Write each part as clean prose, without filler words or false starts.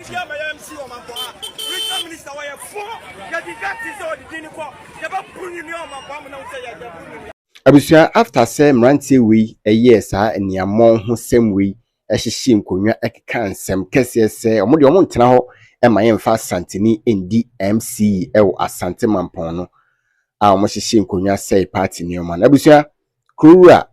Obi abɛyɛ MC wɔ Mampɔn a, Regional Minister wɔyɛ fo, yɛde gate sɛ ɔde din kɔ, yɛbɛbu ne nua wɔ Mampɔn ama no ahu sɛ yɛbu ne nua. Abusua after sɛ mmeranteɛ wei yɛɛ saa aniammɔn ho sɛm wei hyehyɛ nkonnwa keka nsɛm kɛseɛ sɛ wɔn deɛ wɔn ntena hɔ ma yɛmfa Asanteni ndi MC wɔ Asante Mampɔn no a wɔhyehyɛ nkonnwa sɛe party nneɛma no. Abusua, Kurowura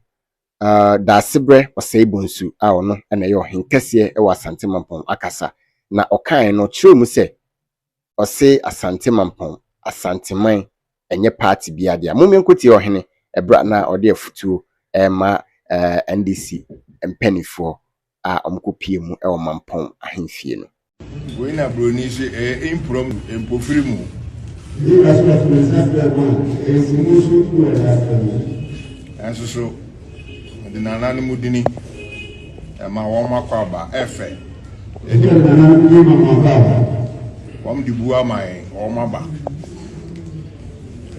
uh, Daasebrɛ Ɔsɛe Bonsu a ɔno na ɛyɛ ɔhen kɛseɛ wɔ Asante Mampɔn akasa na ɔkae no ɔkyerɛɛ mu sɛ ɔse Asante Mampɔn, Asanteman ɛnyɛ party biara dea. Mom yɛnkɔtie ɔhene ɛberɛ a na ɔde afutuo ɛrema eh, NDC mpanimfoɔ a wɔkɔpie mu wɔ Mampɔn ahemfie no. Wei na broni se ɛyɛ impromptu, mpofiri mu. Nanso so mede nananom dini ɛma wɔn akwaaba ɛfɛ. Wɔn de bu ama yɛn, wɔn aba.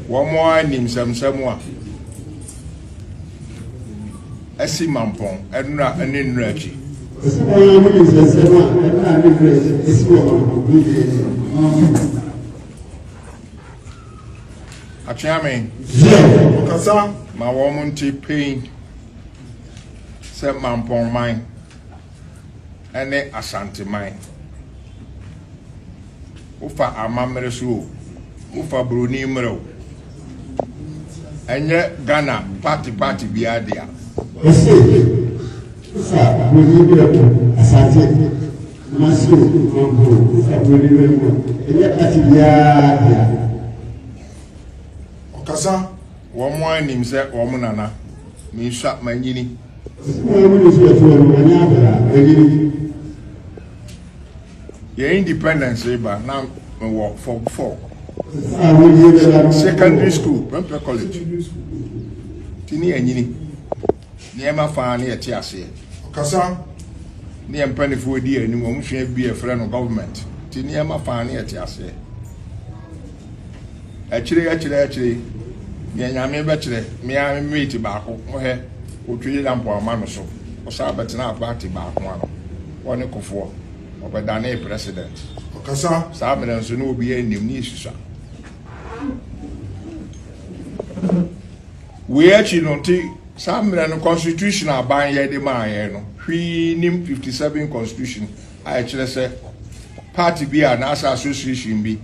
Wɔn ara nim nsɛmnsɛm a asi Mampɔn nnora ne nnora akyi. Ɔsi wɔn ara nim nsɛmnsɛm a nnora ne nnora akyi asi wɔ Mampɔn bere akyi. Atweame, Ɔkasa. Ma wɔn nte pain sɛ Mampɔn man ne Asanteman. Wofa amammerɛ so o, wofa buroni mmerɛ o, ɛnyɛ Ghana party party biara dea. Ɔse wofa buroni mmerɛ o, Asante, Kumasi o, Mampo o, wofa buroni mmerɛ mu a, ɛnyɛ party biara dea. Ɔkasa, wɔn ara nim sɛ wɔn nana, mensua, manyini. Ɔse wɔn ara nim sɛ ɔte hɔ no, wanyɛ akwadaa, wanyini. Yɛn independence reba na mewɔ form 4. Secondary school, Prempeh College. Ti ne yɛnyini. Nneɛma faa ne yɛte aseɛ. Ɔkasa. Ne yɛn mpanimfoɔ di anim, wɔn sua bi yɛfrɛ no government. Ti nneɛma faa ne yɛte aseɛ. Akyire akyire akyire, nea Nyame bɛkyerɛ, me ara me mate baako, mohwɛ, otwiri lampo ama no so, ɔsan bɛtenaa party baako ano, ɔne Kofoɔ. Ɔbɛdanee president. Ɔkasa. Saa mmerɛ nso na obiara nnim ne yɛsusua. Wei akyi no nti saa mmerɛ no constitution aban yɛ de maa yɛn no hwee nim 57 constitution a ɛkyerɛ sɛ party bi a anaasɛ association bi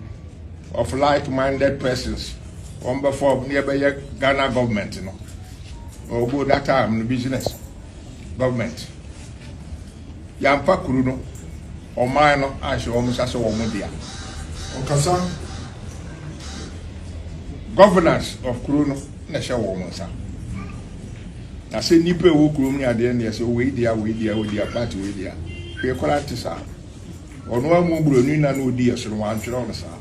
of like-minded persons wɔn bɛfɔ ne yɛbɛyɛ Ghana government no ɔgo that time no business government. Yɛamfa kuro no, ɔman no anhyɛ wɔn nsa sɛ wɔn dea. Ɔkasa. Governance of kuro no na ɛhyɛ wɔn nsa. Na sɛ nnipa ɛwɔ kurom ne adeɛ ne ɛsɛ wei dea, wei dea, wei dea, party wei dea. Hwee koraa nte saa. Ɔno amu buroni na na ɔdi yɛ so no wantwerɛ no saa.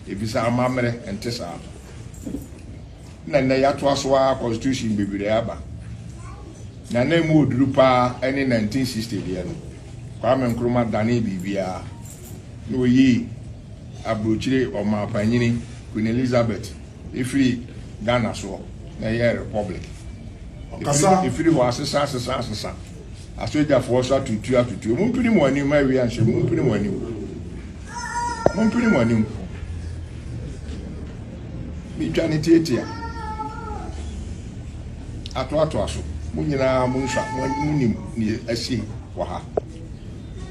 Ɛfiri sɛ amammerɛ nte saa. Na nnɛ yɛatoa so ara constitution bebree aba. Na na emu oduru paa ne 1960 deɛ no. Kwame Nkrumah danee biribiara na oyii aburokyire ɔmanpanyini Queen Elizabeth efiri Ghana soɔ na ɛyɛɛ republic. Ɔkasa. Efiri hɔ asesa asesa asesa. Asogyafoɔ so atutu atutu. Mompini mo anim ma awia nhyɛ mompini mo anim. Mompini mo anim. Metwa ne tiatia. Atoatoa so. Mo nyinaa mo nsua, mo nim nea asi wɔ ha.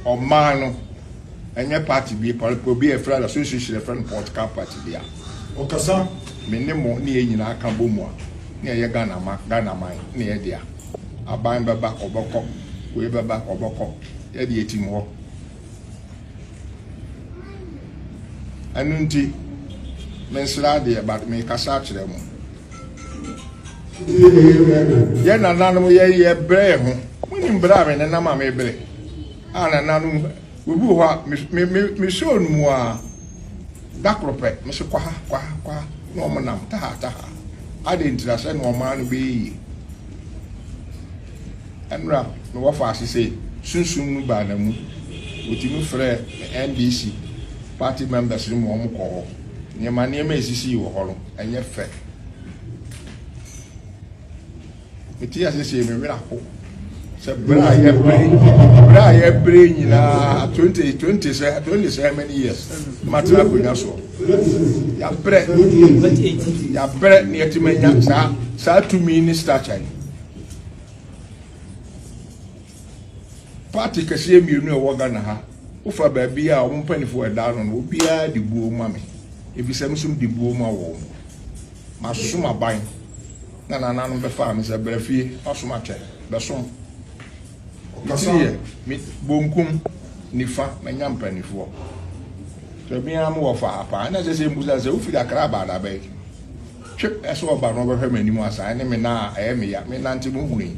Ɔman no, ɛnyɛ party bi, obi a ɛfrɛ no association ɛfrɛ no political party bi a. Ɔkasa. Me ne mo ne yɛn nyinaa ka bɔ mu a, ne ɛyɛ Ghana ma, Ghana man ne yɛ dea. Aban bɛba, ɔbɛkɔ. Wei bɛba, ɔbɛkɔ. Yɛde yɛtim hɔ. Ɛno nti, mensrɛ adeɛ but mekasa akyerɛ mo. Yɛ nananom yɛ yɛ brɛ yɛ ho. Monim brɛ a me nenam a mebrɛ. A nananom obi wɔ hɔ a me me me show no mu a da koro pɛ me se kɔ ha kɔ ha kɔ ha na wɔn nam taha taha. Adɛn ntira sɛ na ɔman no bɛyɛ yie. Ɛnora me wɔfa ase sɛ sunsum no baa na mu. Wɔtumi frɛɛ me NDC party members no ma wɔn kɔ hɔ. Nneɛma nneɛma a esisii wɔ hɔ no, ɛnyɛ fɛ. Mete ase sei, me werɛ aho. Sɛ berɛ a yɛbrɛ berɛ a yɛbrɛ nyinaa 20 20 sɛ 20 sɛ many years matena akonnwa soɔ. Yɛabrɛ yɛabrɛ na yɛtumi anya saa saa tumi ne stature yi. Party kɛseɛ mmienu a ɛwɔ Ghana ha, wofa baabi a wɔn mpanimfoɔ ɛda ano no, obiara de buo ma me, efisɛ me nso de buo ma wɔn. Masom aban na nananom bɛfaa me sɛ brɛ fie, masom akyɛ, bɛsom. Ɔkasa. Yɛ me bonkum nifa manya mpanimfoɔ. Sɛ me ara mewɔ fa apaa na ɛsɛ sɛ mbusa sɛ wofiri Accra aba adabɛn? Twe ɛsɛ ɔba na ɔbɛhwɛ m'anim asa ɛne me nan a ɛyɛ me ya, me nante mo hunu yi.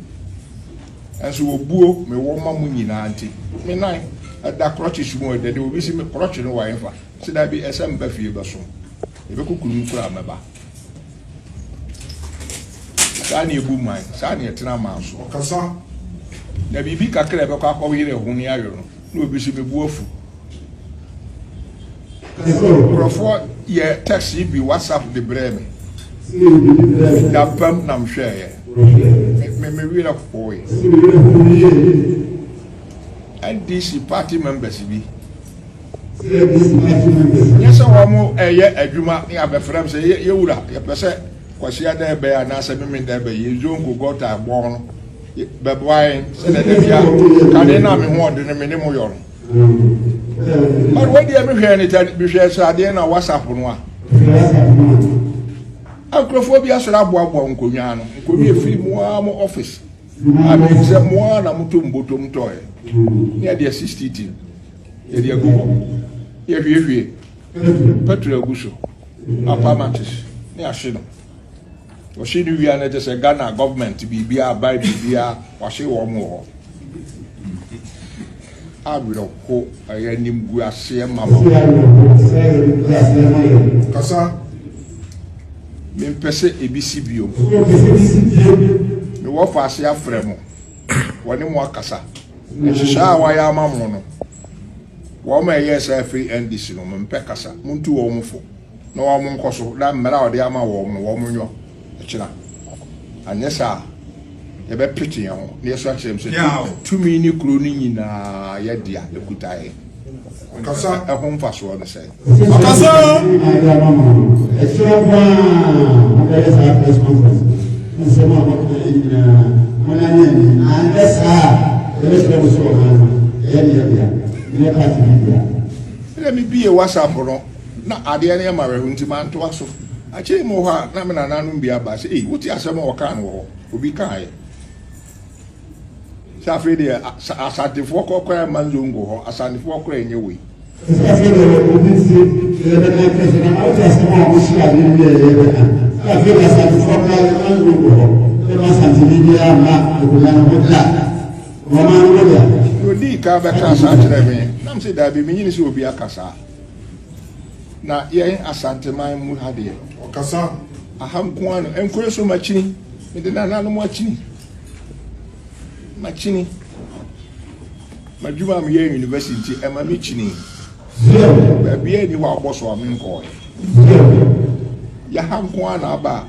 Nso obuo mewɔ ma mo nyinaa nti, me nan ɛda crutches mu ɛdɛ de obi si me crutch no wɔ ɛmfa. Sɛ dabi ɛsɛ mba fie bɛsom. Yɛbɛkɔ kurom koraa mɛba. Saa na ebu man, saa na yɛtena man so. Ɔkasa. Na biribi kakra a ɛbɛkɔ akɔyere ho ne ayɔ no, na obi so mebu afu. Nkurɔfoɔ yɛ text yi bi WhatsApp de brɛɛ me. Dapam na mehwɛeɛ. Me me werɛ hoeɛ. NDC party members bi. Nyɛ sɛ wɔn ɛyɛ adwuma ne abɛfrɛ m sɛ yɛwura yɛpɛ sɛ Kwasiada ɛbɛyɛ anaasɛ Memenda ɛbɛyɛ Zongo gɔta ɛbɔn no bɛboa yɛn sɛdeɛ da bia kane no a me ho ɔde no me ne mo yɔ no. But wei deɛ mehwɛɛ ne tɛ mehwɛɛ sɛ adeɛ na WhatsApp no a. Nkurɔfoɔ bi asɔre aboaboa nkonnwa ano nkonnwa efiri mo ara mo office a menim sɛ mo ara na moto mbotom tɔɛ ne yɛde asi street yɛde agu hɔ yɛhwiehwie petrol agu so apa matches ne ahye no wɔhye no wia no kyɛ sɛ Ghana government biribiara aban biribiara wɔahye wɔn wɔ hɔ awerɛho ɛyɛ animguaseɛ ma ma Kasa. Mempɛ sɛ ebi si bio. Mewɔ faase afrɛ mo, wɔne mo akasa. Nhyehyɛe a wɔayɛ ama mo no, wɔn a ɛyɛɛ saa firi NDC no, mempɛ kasa. Muntu wɔn fo na wɔn nkɔ so na mmara a wɔde ama wɔn no, wɔn nyɔ ɛkyena. Anyɛ saa a, yɛbɛpete yɛn ho na yɛso akyerɛ m sɛ tumi ne kuro no nyinaa yɛ dea, ɛkuta yɛn. Ɔkasa. Ɛho mfasoɔ ne sɛn? Ɔkasa. Ɛkyerɛ paa mobɛyɛ saa press conference nsɛm a mɔka yi nyinaa monane ani anyɛ saa a yɛbɛkyerɛ mo sɛ ɔman no ɛyɛ ne yɛdea nyɛ party bi dea. Ɛna mebie WhatsApp no na adeɛ no yɛ ma awerɛho nti mantoa so. Akyire mu hɔ a na me nananom bi aba sɛ ei wote asɛm a wɔkaa no wɔ hɔ obi kaeɛ. Sɛ afei deɛ Asantefoɔ kɔ kora mma nzongo hɔ, Asantefoɔ kora ɛnyɛ wei. Sɛ afei deɛ obi nti yɛbɛka kyerɛ sɛ na wote asɛm a wɔhyia adeɛ bi a yɛbɛka. Sɛ afei deɛ Asantefoɔ kora yɛma nzongo hɔ, yɛma Asanteni biara mma akonnwa no ho da. Wɔma no ho da. Na odii kan bɛkaa saa kyerɛɛ me, na mese daabi, menyini sɛ obi aka saa. Na yɛn Asanteman mu ha deɛ. Ɔkasa. Aha nko ara no, nkure so makyini, mede nananom akyini. Makyini. M'adwuma a meyɛ university nti ɛma me kyini. Baabi a ni hɔ a wɔbɔ so a menkɔɛ. Yɛha nko ara na aba a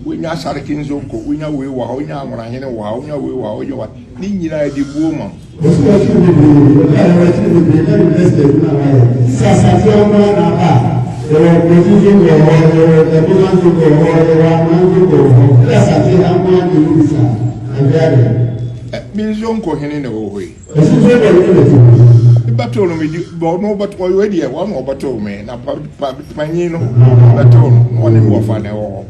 wonya Asareke Nzonko, wonya wei wɔ ha, wonya Anworahene wɔ ha, wonya wei wɔ ha, wonya wɔ ha. Ne nyinaa yɛde buo ma. Wɔsi wɔakyiri bebree, wɔkaa yɛ wɔakyiri bebree na university adwuma a wɔayɛ. Sɛ asase a wɔn na aba a, yɛwɔ Nkozi nso wɔ hɔ, yɛwɔ Ɛboma nso wɔ hɔ, yɛwɔ Anwa nso wɔ hɔ. Sɛ asase ha nko ara na ɛmu bi saa, na hwɛ adeɛ. Me nso hene na ɛwɔ hɔ yi. Ɛsi nso wɔ ne na ti hɔ. Bɛtoo no medi ɔno bɛtoo ɔyɛ deɛ wɔn na ɔbɛtoo me na pa pa panyin no bɛtoo no na ɔne me wɔfa na ɛwɔ hɔ.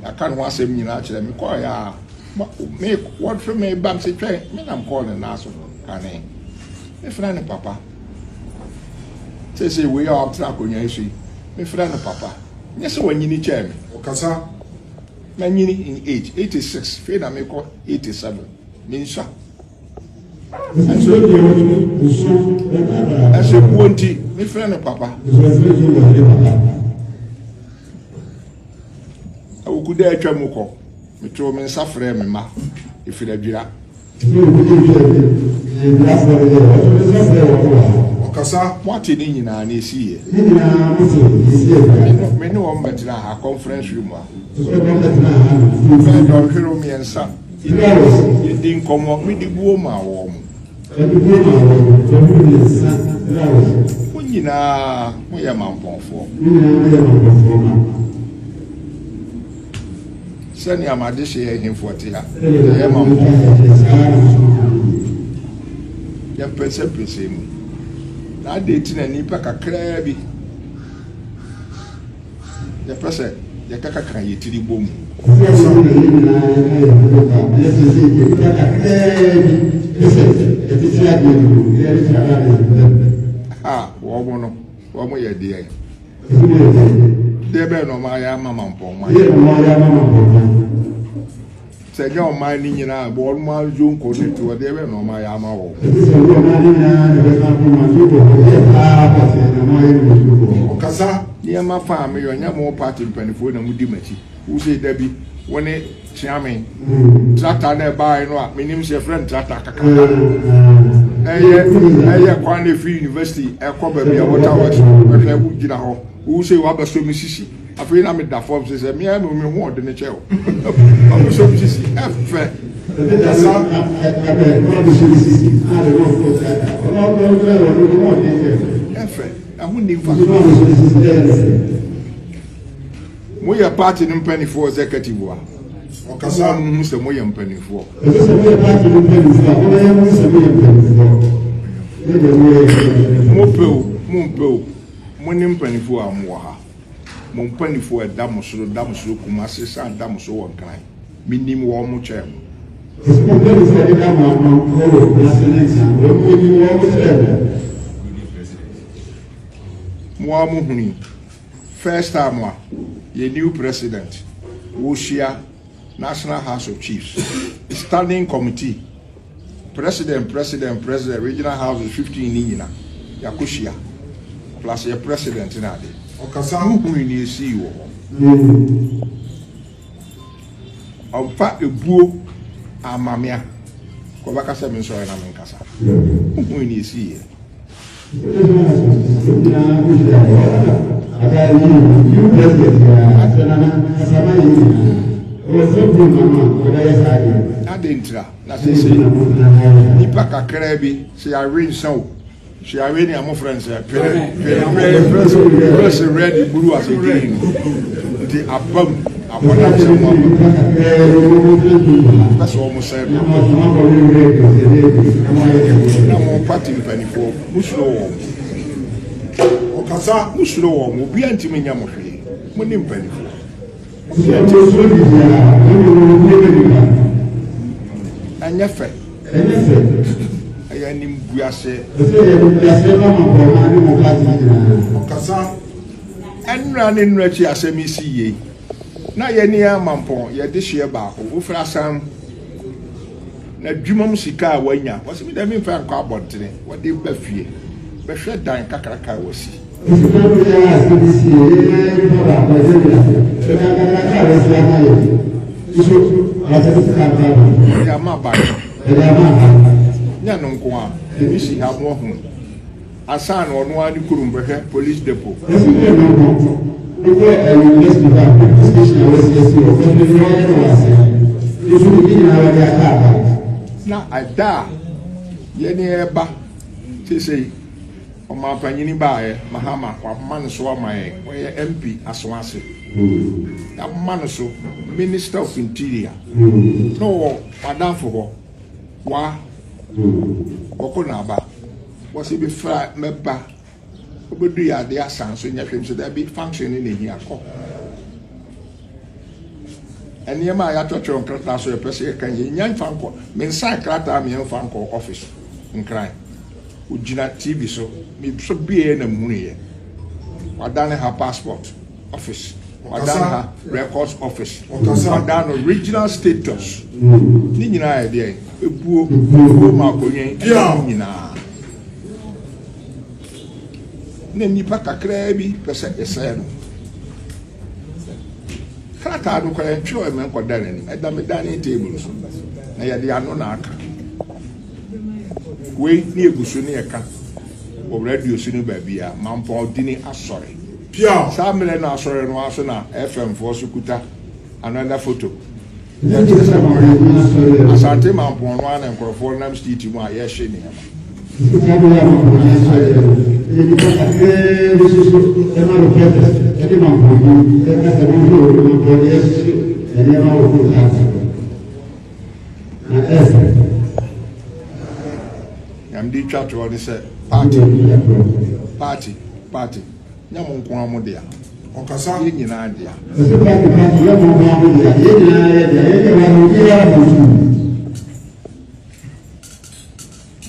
Yɛaka ne ho asɛm nyinaa kyerɛ me kɔɔ yɛ a. Me wɔhwɛ me ba me sɛ twɛn me nam kɔɔ ne nan so kane mefrɛ no papa seesei wei a ɔtena akonnwa yi so yi mefrɛ no papa nyɛ sɛ wanyini kyɛn me. Ɔkasa. Manyini in age 86 fei na mekɔ 87 mensua. Ɛnso buo nti mefrɛ no papa. Awukuda atwa mu kɔ. Metoo me nsa frɛɛ me mma, ɛfiri Adwira. Ɔkasa. Moate ne nyinaa nea ɛsiiɛ. Me ne wɔn bɛtenaa ha, conference room ha. Bɛyɛ dɔnhwerew mmiɛnsa. Yɛdi nkɔmmɔ, mede buo maa wɔn. Mo nyinaa moyɛ mampɔnfoɔ. Sɛnea m'adehyeɛ ahemfo te ha, yɛyɛ mampɔnfoɔ. Yɛmpɛnsɛmpɛnsɛn mu. Na adɛn nti na nnipa kakraa bi Yɛpɛ sɛ yɛkakaka yɛn tiri bɔ mu. A wɔn no, wɔn yɛ deɛ. Deɛ bɛn na wɔn ayɛ ama mampɔnman. Sɛ ɛnyɛ ɔman no nyinaa a, wɔn ara zonko no nti wɔdeɛ bɛn na wɔn ayɛ ama wɔn. Ɔkasa. Nneɛma fa a meyɔ nyɛ mo party mpanimfoɔ na modi m'akyi. Wo sɛ da bi wo ne Kyeame tractor na ɛbaeɛ no a menim sɛ yɛfrɛ no tractor kakraka. Ɛyɛ ɛyɛ kwan na ɛfiri university ɛkɔ baabi a water works bɛhwɛ wogyina hɔ. Wo sɛ wabɛsɔ me sisi. Afei na meda fam sɛ sɛ mmea mu me ho ɔde ne kyɛw. Ɔmo sɛ sisi ɛfɛ. Ɛfɛ ɛho ni nfa so. Mo yɛ party no mpanimfoɔ executive a. Ɔkasa. Mo ho sɛ mo yɛ mpanimfoɔ. Mo pɛ o, mo mpɛ o, mo ne mpanimfoɔ a mo wɔ ha. Mo mpaninfoɔ ɛda mo soro da mo soro Kumasi san da mo so wɔ Nkran menim wɔn mo kyɛn mo. Ɛsɛ mo mpaninfoɔ ɛdeda mo ano wɔ Kumasi ne Nkran wɔn mo nim wɔn mo kyɛn mo. Mo ara mo huni first time a yɛ new president wɔhyia National House of Chiefs Standing Committee President President President Regional Houses 15 ne nyina yɛakɔhyia plus yɛ President ne ade. Ɔkasa. Wohui nea esii wɔ hɔ. Ɔmfa ebuo amma me a, kɔbɛka sɛ mensɔre na menkasa. Wohui nea esiiɛ. Adɛn ntira na seesei nnipa kakraa bi sɛ yɛawe nsa o, sɛ yɛawe nea mofrɛ no sɛ pere pere pere pere sɛ red blue ase green no nti abam abɔnam sɛ mo aba pɛ sɛ wɔn sɛ no na mo party mpanimfoɔ mo suro wɔn Ɔkasa. mo suro wɔn obiara ntumi nyɛ mo hwee mo ne mpanimfoɔ ɛnyɛ fɛ ɛyɛ animguaseɛ. Ɔkasa. Ɛnnora ne nnora akyi asɛm yi si yie na yɛne amampɔn yɛde hyeɛ baako wofiri asan na adwuma mu sika a wanya wɔsi mi dɛ mi nfa nkɔ abɔntene wɔde ba fie bɛhwɛ dan kakraka a wasi. Wɔde ama aban nyɛ no nko a ebi si ha mo ahu. Ansa na ɔno ara ne kurom bɛhwɛ police depot. Na ɛda a yɛne ɛreba seesei ɔmanpanyini baeɛ Mahama wama no so ama yɛn ɔyɛ MP Asoase yɛama no so Minister of Interior na ɔwɔ madamfo hɔ wa ɔkɔ n'aba. Wɔsi bi fra mɛba obedu yɛ ade asan so nyɛ hwee sɛ dabi function ne na ehia kɔ. Nneɛma a yɛatwerɛtwerɛ nkrataa so yɛpɛ sɛ yɛka yɛ nya nfa nkɔ me nsa nkrataa me nfa nkɔ office nkran ogyina TV so me so bie na muhunu yɛ wadane ha passport office wadan ha records office wadan no regional status ne nyinaa yɛ deɛ ebuo ebuo ma akonnwa yi ɛna ne nyinaa na nnipa kakraa bi pɛ sɛ ɛsɛɛ no krataa no kora ntwerɛ ɛmɛ nkɔda n'anim ɛda me dining table so na yɛde ano na aka wei ne egu so ne yɛka wɔ radio so ne baabi a mampɔn dini asɔre. Piaw. Saa mmerɛ no asɔre no ara so na FM foɔ so kuta another photo. Ɛnyɛ sɛ mampɔn asɔre no. Asante Mampɔn no ara na nkurɔfoɔ nam street mu a yɛhye nneɛma. Sika bi a mampɔn asɔre no, ɛyɛ nipa kakraa bi soso ɛma no purpose ɛde mampɔn yi ɛka sɛ wɔn hwɛ wɔn mampɔn yɛhye nneɛma wɔ kuro ase. Na ɛsɛ. Nyame de twa toɔ ne sɛ party party party nyɛ mo nko ara mo dea. Ɔkasa. Yɛn nyinaa dea. Ɛsɛ party party yɛ mo nko ara mo dea, yɛn nyinaa yɛ dea, yɛn nyinaa obiara mo tu.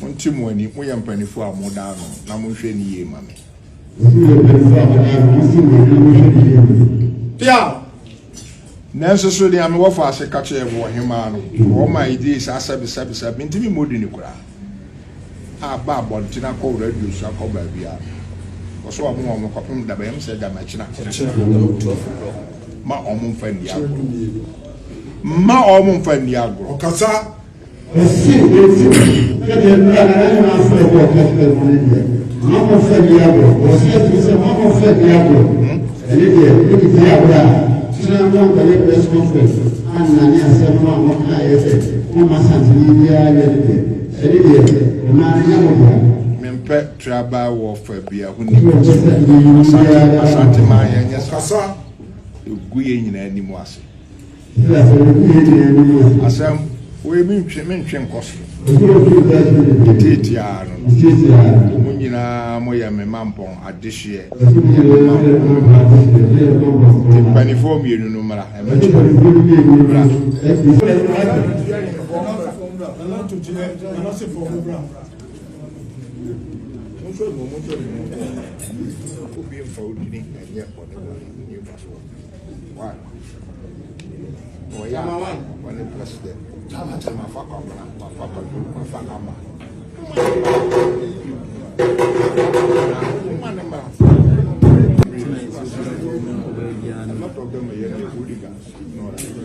Monte mo ani, moyɛ mpanimfoɔ a moda ano na monhwɛ ne yie ma me. Ɛsɛ yɛ mpanimfoɔ a moda ano, monte mo ani na monhwɛ ne yie ma me. Pia! Nanso so deɛ mewɔ fa ase ka kyerɛ wɔ hemaa no, wɔn a ɛdie saa sɛbesɛbesɛ, mentumi mmɔ dini koraa. A ba abɔnten akɔ radio so akɔ baabi a, wɔsɛ wɔn wɔn kɔpem dabɛn sɛ damakyina. Ma wɔn mfa nni agorɔ. Ma wɔn mfa nni agorɔ. Ɔkasa. Ɔsi eti sɛdeɛ nnura na ɛna afɔ ɛbɔ ɔka kyerɛ mo ne deɛ ma mo fɛ di agorɔ. Ɔsi eti sɛ ma mo fɛ di agorɔ. Ɛne deɛ ne de di agorɔ a kyerɛ mo nkɔyɛ press conference anane asɛm no a mo ka yɛ sɛ mo ma santene biara yɛ ne deɛ ɛne deɛ ɔmaa no nyɛ mo dea. Mempɛ tribal warfare bia ho ni. Ɛne ɔpɛ sɛ nyiyimu biara. Asante man yɛn nyɛ saa. Ɔkasa. Egu yɛn nyinaa anim ase. Sɛ asɛm egu yɛn nyinaa anim ase. Asɛm wei mentwe mentwe nkɔ soro. Obi obi nka kyerɛ bebree. Tiatiaa no no. Tiatiaa no. Mo nyinaa moyɛ me mampɔn adehyeɛ. Ɔsi mo nyinaa moyɛ me mampɔn adehyeɛ. Moyɛ me mampɔn. Nti mpanimfoɔ mmienu no mmra. Ɛne mpanimfoɔ no mmienu no mmra. Obi mfa wo dini ɛnyɛ bɔne wɔ ne mfa so. Why? Ɔyɛ ɔne president. Mafa kwabena, mafa kwadu, mafa ama. Mma ne mmra. A lot of them are here, hooligans. No, right.